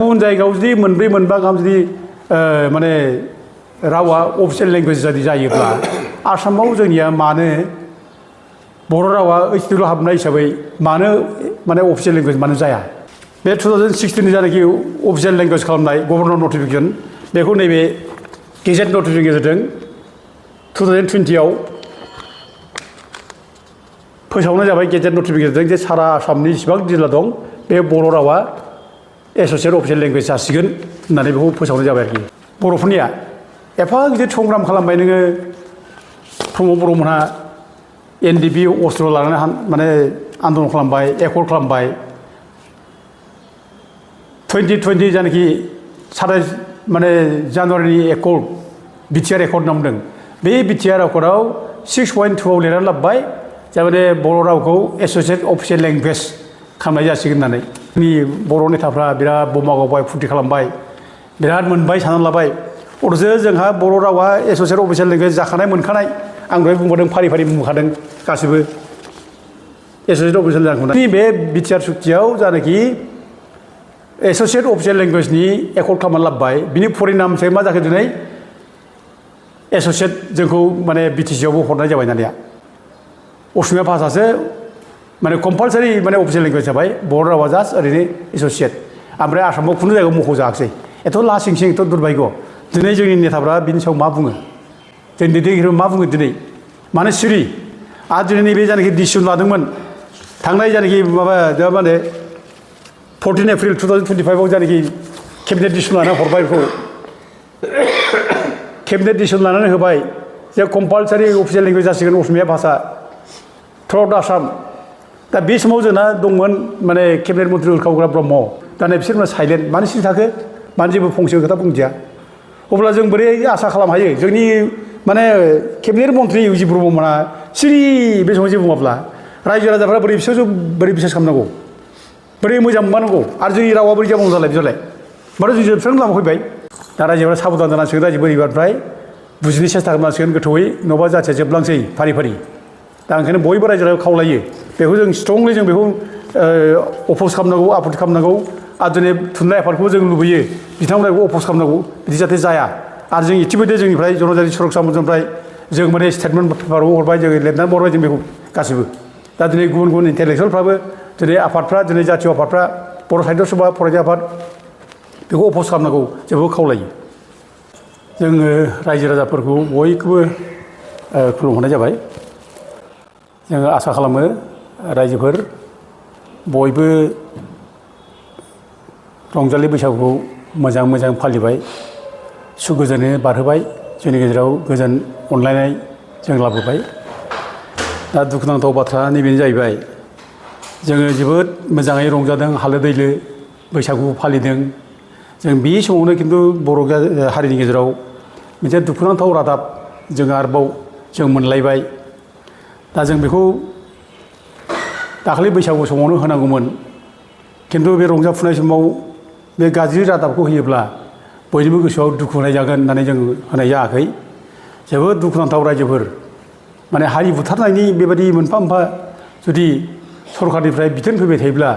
गुबुन जायगायाव जुदि मोनब्रै मोनबा गाहाम जुदि माने रावा अफिसियेल लेंगुवेज जुदि जायोब्ला आसामाव जोंनिया मानो बर' रावा ओइचटिएल हाबनाय हिसाबै मानो माने अफिसियेल लेंगुवेज मानो जाया बे 2016 जानाखि अफिसियेल लेंगुवेज खालामनाय गभर्नर नटिफिकेसन बेखौ नैबे गेजेट नटिफिकेसन गेजेरजों 2020 आव फोसावनाय जाबाय गेजेट नटिफिकेसनजों जे सारा आसामनि जेसेबां जिल्ला दं बे बर' रावा एस'सियेट अफिसियेल लेंगुवेज जासिगोन होननानै बेखौ फोसावनाय जाबाय आरोखि बर'फोरनिया एफा गिदिर संग्राम खालामबाय नोङो प्रमद बर'मोनहा एनडिपि अस्त्र लानानै माने आन्दलन खालामबाय एकर्ड खालामबाय 2020 जानाखि 27 माने जानुवारिनि एकर्ड बिटिआर एकर्ड होनना बुंदों बे बिटिआर एकर्डआव 6.2 आव लिरनानै लाबोबाय जाबाय बर' रावखौ एस'सियेट अफिसियेल लेंगुवेज खालामनाय जासिगोन होननानै जोंनि बर' नेताफ्रा बिराद बमा गावबाय फुरथि खालामबाय बिराद मोनबाय साननानै लाबाय अथ'सो जोंहा बर' रावा एस'सियेट अफिसियेल लेंगुवेज जाखानाय मोनखानाय आं दहाय बुंबादों फारि फारि बुंखादों गासिबो एस'सियेट अफिसियेल लेंगुवेज बे बिटिआर सुक्तियाव जानाखि एस'सियेट अफिसियेल लेंगुवेजनि एकर्ड खालामनानै लाबोबाय बिनि परिनामसो मा जाखो दिनै एस'सियेट जोंखौ माने बिटिसिआवबो हरनाय जाबाय दानिया असमिया भाषासो माने कम्पालसारि माने अफिसियेल लेंगुवेज जाबाय बर' रावा जास्ट ओरैनो एस'सियेट ओमफ्राय आसामाव खुनु जायगायाव मख'जायाखिसै एथ' लासिं सिं एथ' दुरभाग्य दिनै जोंनि नेताफ्रा बिनि सायाव मा बुङो जोंनि दैदेनगिरिफ्रा मा बुङो दिनै मानो सिरि आरो दिनै नैबे जानाखि डिसिसन लादोंमोन थांनाय जानाखि माबा दा मा होनो 14 एप्रिल 2025 आव जानाखि केबिनेट डिसिसन लानानै हरबाय बेखौ केबिनेट डिसिसन लानानै होबाय जे कम्पालसारि अफिसियेल लेंगुवेज जासिगोन असमिया भाषा थ्रुआउट आसाम दा बे समाव जोंना दंमोन माने केबिनेट मन्थ्रि उल्खावग्रा ब्रह्म दा नै बिसोर साइलेन्ट मानो सिरि थाखो मानो जेबो फंसे खोथा बुंदिया अब्ला जों बोरै आसा खालामनो हायो जोंनि माने केबिनेट मन्थ्रि इउजि ब्रह्ममोनहा सिरि बे समाव जेबो बुङाब्ला रायजो राजाफ्रा बोरै बिसोरजों बोरै बिसास खालामनांगौ बोरै मोजां मोनबानांगौ आरो जोंनि रावा बोरै जाबावो जालाय बिदिलाय माथो जों जोबस्रांनो लामा फैबाय दा रायजोफ्रा साबधान जानांसिगोन रायजो बोरैबानिफ्राय बुजिनो सेस्था खालामनांसिगोन गोथौयै नङाबा जाथिया जोबलांसै फारि फारि दा ओंखायनो बयबो रायजो राजाखौ खावलायो बेखौ जों स्ट्रंलि जों बेखौ अप'ज खालामनांगौ आपत्ति खालामनांगौ आरो दिनै थुनलाइ आफादखौबो जों लुबैयो बिथांमोना बेखौ अप'ज खालामनांगौ बिदि जाहाथे जाया आरो जों इतिमध्य जोंनिफ्राय जनजाति सुरक्षा मन्थ्रिनिफ्राय जों माने स्टेटमेन्ट पेपाराव हरबाय जों लिरनानै हरबाय जों बेखौ गासिबो दा दिनै गुबुन गुबुन इन्टेलेक्सुवेलफ्राबो दिनै आफादफ्रा दिनै जातीय आफादफ्रा बर' साहित्य सभा फरायसा आफाद बेखौ अप'ज खालामनांगौ जों बेखौ खावलायो जोङो रायजो राजाफोरखौ बयखौबो खुलुमहरनाय जाबाय जोङो आसा खालामो रायजोफोर बयबो रंजालि बैसागुखौ मोजां मोजां फालिबाय सुख गोजोनै बारहोबाय जोंनि गेजेराव गोजोन अनलायनाय जों लाबोबाय दा दुखुनांथाव बाथ्रा नैबेनो जाहैबाय जोङो जोबोद मोजाङै रंजादों हालो दैलो बैसागु फालिदों जों बे समावनो खिन्थु बर' हारिनि गेजेराव मोनसे दुखुनांथाव रादाब जों आरोबाव जों मोनलायबाय दा जों बेखौ दाखालि बैसागु समावनो होनांगौमोन खिन्थु बे रंजाफुनाय समाव बे गाज्रि रादाबखौ होयोब्ला बयनिबो गोसोआव दुखु होनाय जागोन होननानै जों होनाय जायाखै जोबोद दुखुनांथाव रायजोफोर माने हारि बुथारनायनि बेबायदि मोनफा मोनफा जुदि सरकारनिफ्राय बिथोन फैबाय थायोब्ला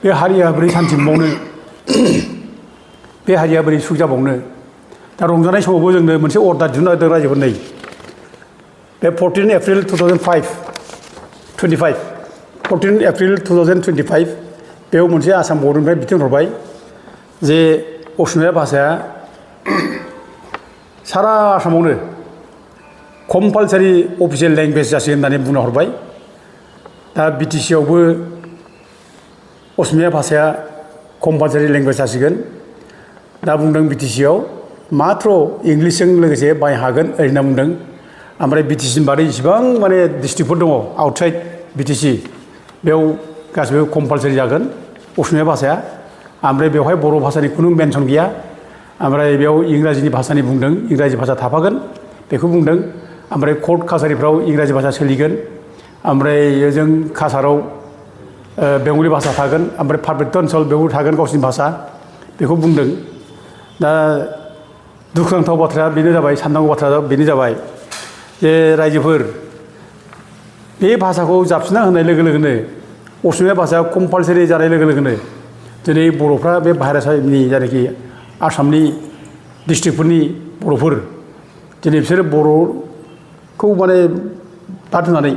बे हारिया बोरै सान्थि मोनबावनो बे हारिया बोरै सुख जाबावनो दा रंजानाय समावबो जोंनो मोनसे अर्डार दिहुनना होदों रायजोफोरनो बे 14 एप्रिल 2025 14 एप्रिल 2025 बेयाव मोनसे आसाम बर्डनिफ्राय बिथोन हरबाय जे असमिया भाषाया सारा आसामावनो कम्पालसारि अफिसियेल लेंगुवेज जासिगोन होननानै बुंना हरबाय दा बिटिसि आवबो असमिया भाषाया कम्पालसारि लेंगुवेज जासिगोन दा बुंदों बिटिसि आव माथ्र इंलिसजों लोगोसे बाहायनो हागोन ओरैना बुंदों ओमफ्राय बिटिसिनि बादै इसिबां माने डिस्ट्रिक्टफोर दङ आउटसाइड बिटिसि बेयाव गासिबो कम्पालसारि जागोन असमिया भाषाया ओमफ्राय बेवहाय बर' भाषानि खुनु मेनसन गैया ओमफ्राय बेयाव इंराजिनि भाषानि बुंदों इंराजि भाषा थाफागोन बेखौ बुंदों ओमफ्राय कर्ट कासारिफ्राव इंराजि भाषा सोलिगोन ओमफ्राय ओजों कासाराव बेंगलि भाषा थागोन ओमफ्राय पार्बत्य ओनसोल बेयाव थागोन गावसिनि भाषा बेखौ बुंदों दा दुखुनांथाव बाथ्राया बेनो जाबाय साननांगौ बाथ्राया बेनो जाबाय जे रायजोफोर बे भाषाखौ जाबसिनना होनाय लोगो लोगोनो असमिया भाषाया कम्पालसारि जानाय लोगो लोगोनो दिनै बर'फ्रा बे बाहेरानि जायनाखि आसामनि डिस्ट्रिक्टफोरनि बर'फोर दिनै बिसोरो बर'खौ माने बाद होनानै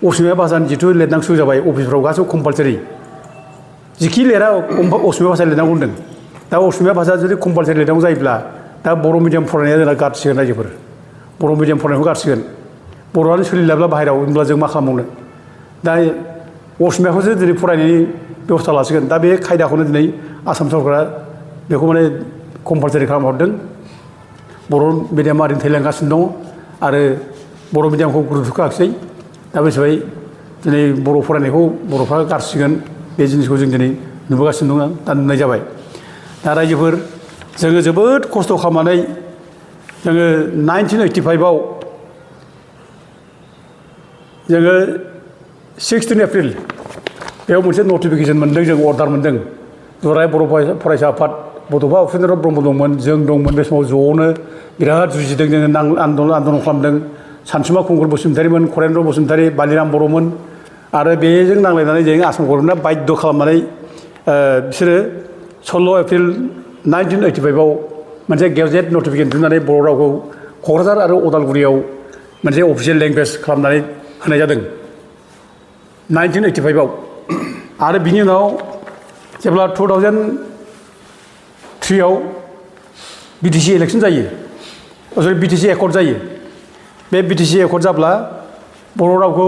असमिया भाषानि जिथु लिरनां सुरु जाबाय अफिसफ्राव गासैबो कम्पालसारि जिखि लिरा असमिया भाषा लिरनांगौ होनदों दा असमिया भाषा जुदि कम्पालसारि लिरनांगौ जायोब्ला दा बर' मिडियाम फरायनाया जोंना गारसिगोन रायजोफोर बर' मिडियाम फरायनायखौ गारसिगोन बर'आनो सोलिलाब्ला बाहेरायाव होनब्ला जों मा खालामबावनो दा असमियाखौसो दिनै फरायनायनि बेबस्था लासिगोन दा बे खायदाखौनो दिनै आसाम सरकारा बेखौ माने कम्पालसारि खालामहरदों बर' मिडियामा ओरैनो थैलांगासिनो दङ आरो बर' मिडियामखौ गुरुत्व होआखिसै दा बे हिसाबै दिनै बर' फरायनायखौ बर'फ्रा गारसिगोन बे जिनिसखौ जों दिनै नुबोगासिनो दङ दा नुनाय जाबाय दा रायजोफोर जोङो जोबोद खस्थ' खालामनानै जोङो 1985आव जोङो 16 एप्रिल बेयाव मोनसे नटिफिकेसन मोन्दों जों अर्डार मोन्दों दुलाराय बर' फरायसा आफाद बड'फा उपेन्द्र ब्रह्म दंमोन जों दंमोन बे समाव ज'नो बिराद जुजिदों जोङो आन्दलन खालामदों सानसुमा खुंगुर बसुमतारीमोन खरेन्द्र बसुमतारी बालिराम बर'मोन आरो बेजों नांलायनानै जों आसाम गभर्नमेन्टआ बाध्य खालामनानै बिसोरो 16 एप्रिल 1985आव मोनसे गेजेट नटिफिकेसन दिहुननानै बर' रावखौ क'क्राझार आरो अदालगुरियाव मोनसे अफिसियेल लेंगुवेज खालामनानै होनाय जादों 1985आव आरो बिनि उनाव जेब्ला 2003आव बिटिसि इलेक्सन जायो सरि बिटिसि एकर्ड जायो बे बिटिसि एकर्ड जाब्ला बर' रावखौ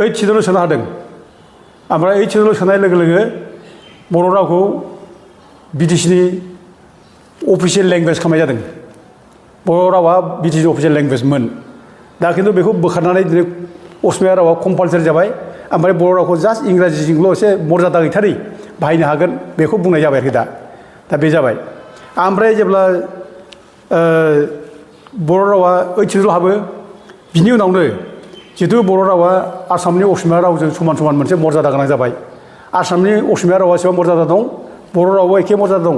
8 सिडुलाव सोनो हादों ओमफ्राय 8 सिडुलाव सोनाय लोगो लोगो बर' रावखौ बिटिसिनि अफिसियेल लेंगुवेज खालामनाय जादों बर' रावा बिटिसि अफिसियेल लेंगुवेजमोन दा खिन्थु बेखौ बोखारनानै दिनै असमिया रावा कम्पालसारि जाबाय ओमफ्राय बर' रावखौ जास्ट इंराजिजोंल' एसे मर्यादा गैथारै बाहायनो हागोन बेखौ बुंनाय जाबाय आरोखि दा बे जाबाय ओमफ्राय जेब्ला बर' रावा 8 सिडुल हाबो बिनि उनावनो जिहेतु बर' रावा आसामनि असमिया रावजों समान समान मोनसे मर्यादा गोनां जाबाय आसामनि असमिया रावा एसेबां मर्यादा दं बर' रावाबो एखे मर्यादा दं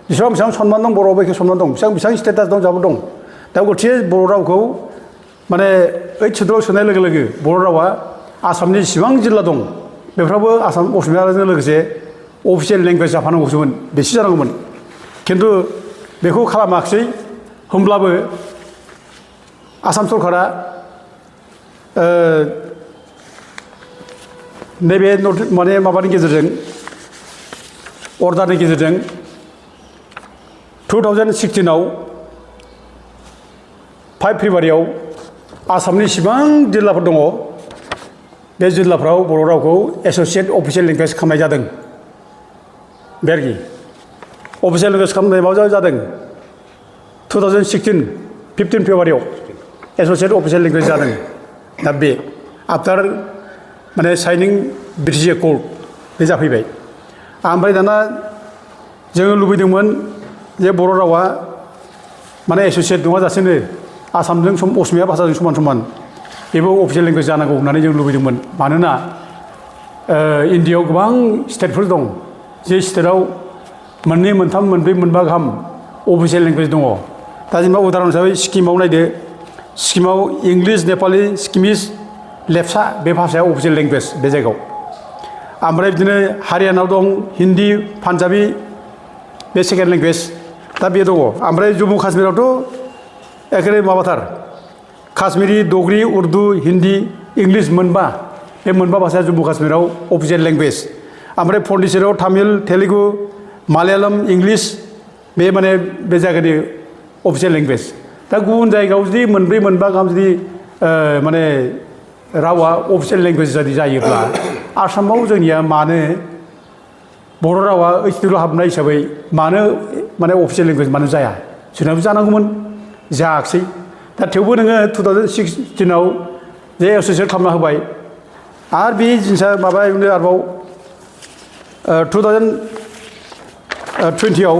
बेसेबां बेसेबां सन्मान दं बर'आवबो एखे सन्मान दं बेसेबां बेसेबां स्टेटास दं जाबो दं दा गथिखे बर' रावखौ माने 8 सिडुलाव सोनाय लोगो लोगो बर' रावा आसामनि जेसेबां जिल्ला दं बेफ्रावबो आसाम असमियाजों लोगोसे अफिसियेल लेंगुवेज जाफानांगौसोमोन बेसो जानांगौमोन खिन्थु बेखौ खालामाखिसै होमब्लाबो आसाम सरकारा नैबे माने माबानि गेजेरजों अर्डारनि गेजेरजों 2016आव 5 फेब्रुवारियाव आसामनि जेसेबां जिल्लाफोर दङ बे जिल्लाफ्राव बर' रावखौ एस'सियेट अफिसियेल लेंगुवेज खालामनाय जादों बे आरोखि अफिसियेल लेंगुवेज खालामनाय माबा जादों 2016 15 फेब्रुवारियाव एस'सियेट अफिसियेल लेंगुवेज जादों दा बे आफ्टार माने साइनिं बिटिसि एकर्ड बे जाफैबाय ओमफ्राय दाना जोङो लुबैदोंमोन जे बर' रावा माने एस'सियेट नङाजासेनो आसामजों असमिया भाषाजों समान समान बेबो अफिसियेल लेंगुवेज जानांगौ होननानै जों लुबैदोंमोन मानोना इण्डियाआव गोबां स्टेटफोर दं जे स्टेटआव मोननै मोनथाम मोनब्रै मोनबा गाहाम अफिसियेल लेंगुवेज दङ दा जेनेबा उदाहरन हिसाबै सिक्किमाव नायदो सिक्किमाव इंलिस नेपालि सिक्किमिस लेपचा बे भाषाया अफिसियेल लेंगुवेज बे जायगायाव ओमफ्राय बिदिनो हारियानाव दं हिन्दी पान्जाबि बे सेकेन्ड लेंगुवेज दा बे दङ ओमफ्राय जम्मु काश्मीरावथ' एखेबारे माबाथार काश्मीरी डगरी उर्दु हिन्दी इंलिस मोनबा बे मोनबा भाषाया जम्मु काश्मीराव अफिसियेल लेंगुवेज ओमफ्राय पन्डिचेरियाव तामिल तेलुगु मालायालम इंलिस बे माने बे जायगानि अफिसियेल लेंगुवेज दा गुबुन जायगायाव जुदि मोनब्रै मोनबा गाहाम जुदि माने रावा अफिसियेल लेंगुवेज जुदि जायोब्ला आसामाव जोंनिया मानो बर' रावा 8 सिडुलाव हाबनाय हिसाबै मानो माने अफिसियेल लेंगुवेज मानो जाया जोंनाबो जानांगौमोन जायाखिसै दा थेवबो नोङो 2016आव जे एस'सियेट खालामना होबाय आरो बे जिनिसा माबायावनो आरोबाव 2020आव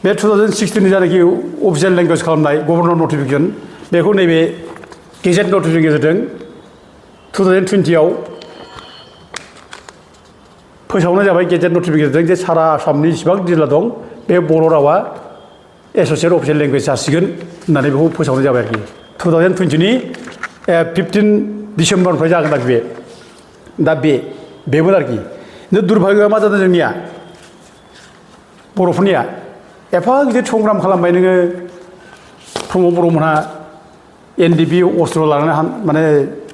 बे 2016नि जानाखि अफिसियेल लेंगुवेज खालामनाय गभर्नर नटिफिकेसन बेखौ नैबे गेजेट नटिफिकेसननि गेजेरजों 2020आव फोसावनाय जाबाय गेजेट नटिफिकेसनजों जे सारा आसामनि जेसेबां जिल्ला दं बे बर' रावा एस'सियेट अफिसियेल लेंगुवेज जासिगोन होननानै बेखौ फोसावनाय जाबाय आरोखि 2020नि 15 डिसेम्बरनिफ्राय जागोन आरोखि दा बेमोन आरोखि दुर्भाग्यआ मा जादों जोंनिया बर'फोरनिया एफा गिदिर संग्राम खालामबाय नोङो प्रमद बर'मोनहा एनडिपि अस्त्र लानानै माने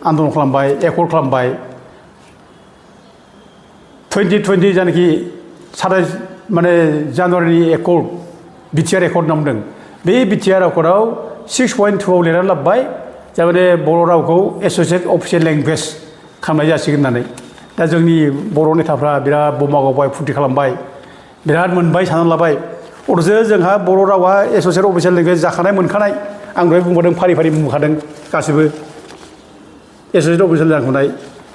आन्दलन खालामबाय एकर्ड खालामबाय 2020 जानाखि 27 माने जानुवारिनि एकर्ड बिटिआर एकर्ड नाम बुंदों बे बिटिआर एकर्डआव 6.2 लिरनानै लाबोबाय जाबाय बर' रावखौ एस'सियेट अफिसियेल लेंगुवेज खालामनाय जासिगोन होननानै दा जोंनि बर' नेताफ्रा बिराद बमा गावबाय फुरथि खालामबाय बिराद मोनबाय साननानै लाबाय अथ'सो जोंहा बर' रावा एस'सियेट अफिसियेल लेंगुवेज जाखानाय मोनखानाय आं दहाय बुंबादों फारि फारि बुंखादों गासिबो एस'सियेट अफिसियेल जाखानाय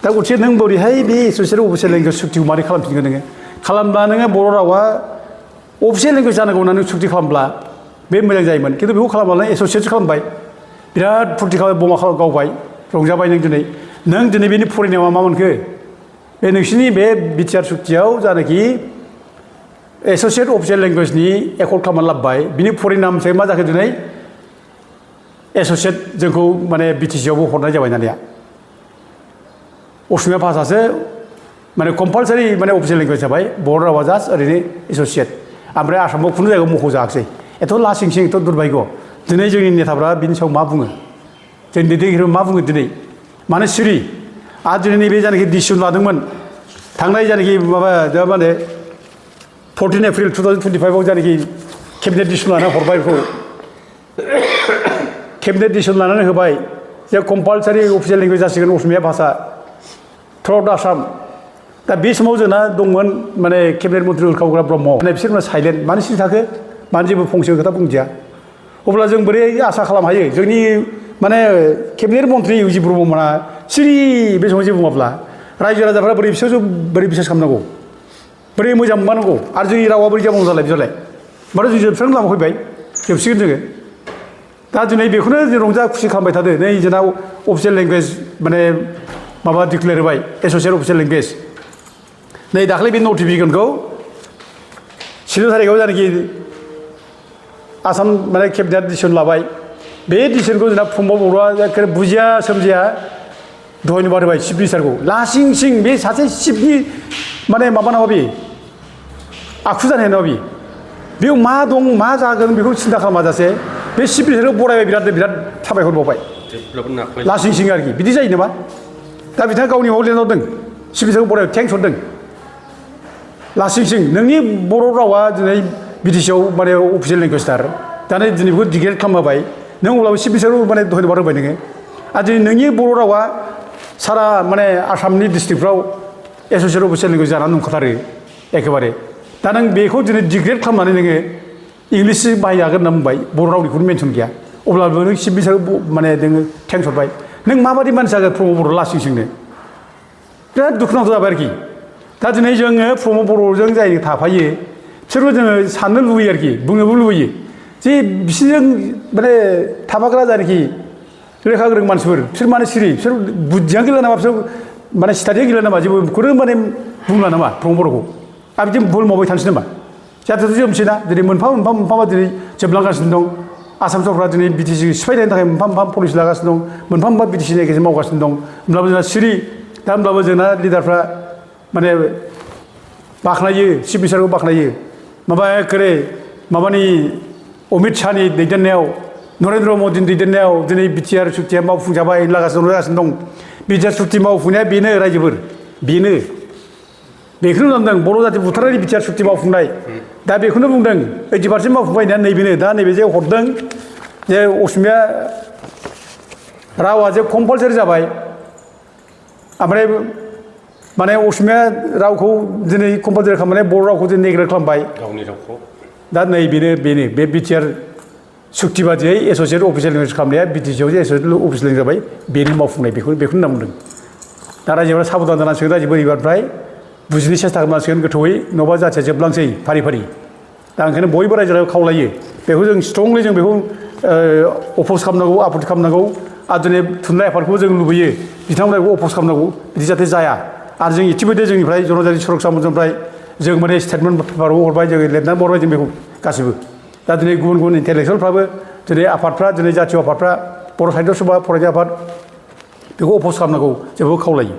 दा गथिखे नों बोरैहाय बे एस'सियेट अफिसियेल लेंगुवेज सुक्तिखौ मारै खालामफिनगोन नोङो खालामब्ला नोङो बर' रावा अफिसियेल लेंगुवेज जानांगौ होननानै सुक्ति खालामब्ला बे मोजां जायोमोन खिन्थु बेखौ खालामब्ला एस'सियेट खालामबाय बिराद फुरथि खालामबाय बमा गावबाय रंजाबाय नों दिनै बेनि फरायनायाव मा मोनखो बे नोंसिनि बे बिटिआर सुक्तियाव जानाखि एस'सियेट अफिसियेल लेंगुवेजनि एकर्ड खालामनानै लाबोबाय बिनि परिनामसो मा जाखो दिनै एस'सियेट जोंखौ माने बिटिसिआवबो हरनाय जाबाय दानिया असमिया भाषासो माने कम्पालसारि माने अफिसियेल लेंगुवेज जाबाय बर' रावा जास्ट ओरैनो एस'सियेट ओमफ्राय आसामाव खुनु जायगायाव मख'जायाखिसै एथ' लासिं सिं एथ' दुर्भाग्य दिनै जोंनि नेताफ्रा बिनि सायाव मा बुङो जोंनि दैदेनगिरिफ्रा मा बुङो दिनै मानो सिरि आरो दिनै नैबे जानाखि डिसिसन लादोंमोन थांनाय जानाखि माबा दा मा होनो 14 एप्रिल 2025 जानाखि केबिनेट डिसिसन लानानै हरबाय बेखौ केबिनेट डिसिसन लानानै होबाय जे कम्पालसारि अफिसियेल लेंगुवेज जासिगोन असमिया भाषा थ्रुआउट आसाम दा बे समाव जोंना दंमोन माने केबिनेट मन्त्रि उरखावग्रा ब्रह्म माने बिसोर साइलेन्ट मानो सिरि थाखो मानो जेबो फंसे खोथा बुंदिया अब्ला जों बोरै आसा खालामनो हायो जोंनि माने केबिनेट मन्त्रि इउजि ब्रह्ममोना सिरि बे समाव जेबो बुङाब्ला रायजो राजाफ्रा बोरै बिसास खालामनांगौ बोरै मोजां मोननांगौ आरो जोंनि रावा बोरै जाबावौ जालाय बिदिलाय माथो जों जोबस्रांनो लामा फैबाय जोबसिगोन जोङो दा दिनै बेखौनो जों रंजा खुसि खालामबाय थादों नै जोंनाव अफिसियेल लेंगुवेज माने माबा डिक्लेयार होबाय एस'सियेट अफिसियेल लेंगुवेज नै दाख्लै बे नटिफिकेसनखौ 16 थारिखआव जानाखि आसाम माने केबिनेट डिसिसन लाबाय बे डिसिसनखौ जोंना प्रमद बर'आ एखेबारे बुजिया सोमजिया धन्यबाद होबाय चिफ मिनिस्टारखौ लासिं सिं बे सासे चिफनि माने माबा नामा बे आखु जानाय नङा बेयाव मा दं मा जागोन बेखौ सिन्था खालामाजासे बे चिफ मिनिस्टारखौ बरायबाय बिराद साबायखर बावबाय लासिं सिं आरोखि बिदि जायो नामा दा बिथाङा गावनि माबायाव लिरना हरदों चिफ मिनिस्टारखौ बरायबाय थेंक्स हरदों लासिं सिं नोंनि बर' रावा दिनै बिटिसिआव माने अफिसियेल लेंगुवेजथार दानो दिनै बेखौ डिक्लेयार खालामबाय नों अब्लाबो चिफ मिनिस्टारखौ माने धन्यबाद होबाय नोङो आरो दिनै नोंनि बर' रावा सारा माने आसामनि डिस्ट्रिक्टफ्राव एस'सियेट अफिसियेल लेंगुवेज जानानै दंखाथारो एखेबारे दा नों बेखौ दिनै डिक्लेयार खालामनानै नोङो इंलिस बाहायनो हागोन होनना बुंबाय बर' रावनिखौनो मेनसन गैया अब्लाबो नों चिफ मिनिस्टारखौ माने नोङो थेंक्स हरबाय नों माबायदि मानसि जागोन प्रमद बर' लासिं सिंनो बिराद दुखुनांथाव जाबाय आरोखि दा दिनै जोङो प्रमद बर'जों जाय थाफायो बिसोरबो जोङो साननो लुबैयो आरोखि बुंनोबो लुबैयो जे बिसोरजों माने थाफाग्रा जायनाखि लेखा गोरों मानसिफोर बिसोर माने सिरि बिसोर बुद्धियानो गैला नामा बिसोर माने स्टाडियानो गैला नामा जेबो बेखौनो माने बुंला नामा प्रमद बर'खौ आरो बिदि भुल मावबाय थानोसै नामा जाहाथे जों मिथियोना दिनै मोनफा दिनै जोबलांगासिनो दं आसाम सरकारा दिनै बिटिसि सिफायनायनि थाखाय मोनफा पलिसि लागासिनो दं मोनफा बिटिसिनि गेजेरजों मावगासिनो दं होमब्लाबो जोंना सिरि दा होमब्लाबो जोंना लिडारफ्रा माने बाख्नायो चिफ मिनिस्टारखौ बाख्नायो माबा एखेबारे माबानि अमित शाहनि दैदेननायाव नरेन्द्र मदिनि दैदेननायाव दिनै बिटिआर सुक्तिया मावफुंजाबाय लागासिनो दं बिटिआर सुक्ति मावफुंनाया बेनो रायजोफोर बेनो बेखौनो होनदों बर' जाति बुथारनायनि बिटिआर सुक्ति मावफुंनाय दा बेखौनो बुंदों 80% मावफुंबाय होननाया नैबेनो दा नैबे जे हरदों जे असमिया रावा जे कम्पालसारि जाबाय ओमफ्राय माने असमिया रावखौ दिनै कम्पालसारि खालामनानै बर' रावखौ दिनै नेग्लेक्ट खालामबाय गावनि रावखौ दा बेनो बे बिटिआर सुक्ति बादियै एस'सियेट अफिसियेल लेंगुवेज खालामनाया बिटिसिआव जे एस'सियेट अफिसियेल लेंगुवेज जाबाय बेनि मावफुंनाय बेखौनो होनना बुंदों दा रायजोफोरा साबधान जानांसिगोन रायजोफोर एबारनिफ्राय बुजिनो सेस्था खालामनांसिगोन गोथौयै नङाबा जाथिया जोबलांसै फारि दा ओंखायनो बयबो रायजो राजाखौ खावलायो बेखौ जों स्ट्रंलि जों बेखौ अप'ज खालामनांगौ आपत्ति खालामनांगौ आरो दिनै थुनलाइ आफादखौबो जों लुबैयो बिथांमोना बेखौ अप'ज खालामनांगौ बिदि जाहाथे जाया आरो जों इतिमध्य जोंनिफ्राय जनजाति सुरक्षा मन्चनिफ्राय जों माने स्टेटमेन्ट पेपाराव हरबाय जों लिरनानै हरबाय जों बेखौ गासिबो दा दिनै गुबुन इन्टेलेक्सुवेलफ्राबो दिनै आफादफ्रा दिनै जातीय आफादफ्रा बर' साहित्य सभा फरायसा आफाद बेखौ अप'ज खालामनांगौ जों बेखौ खावलायो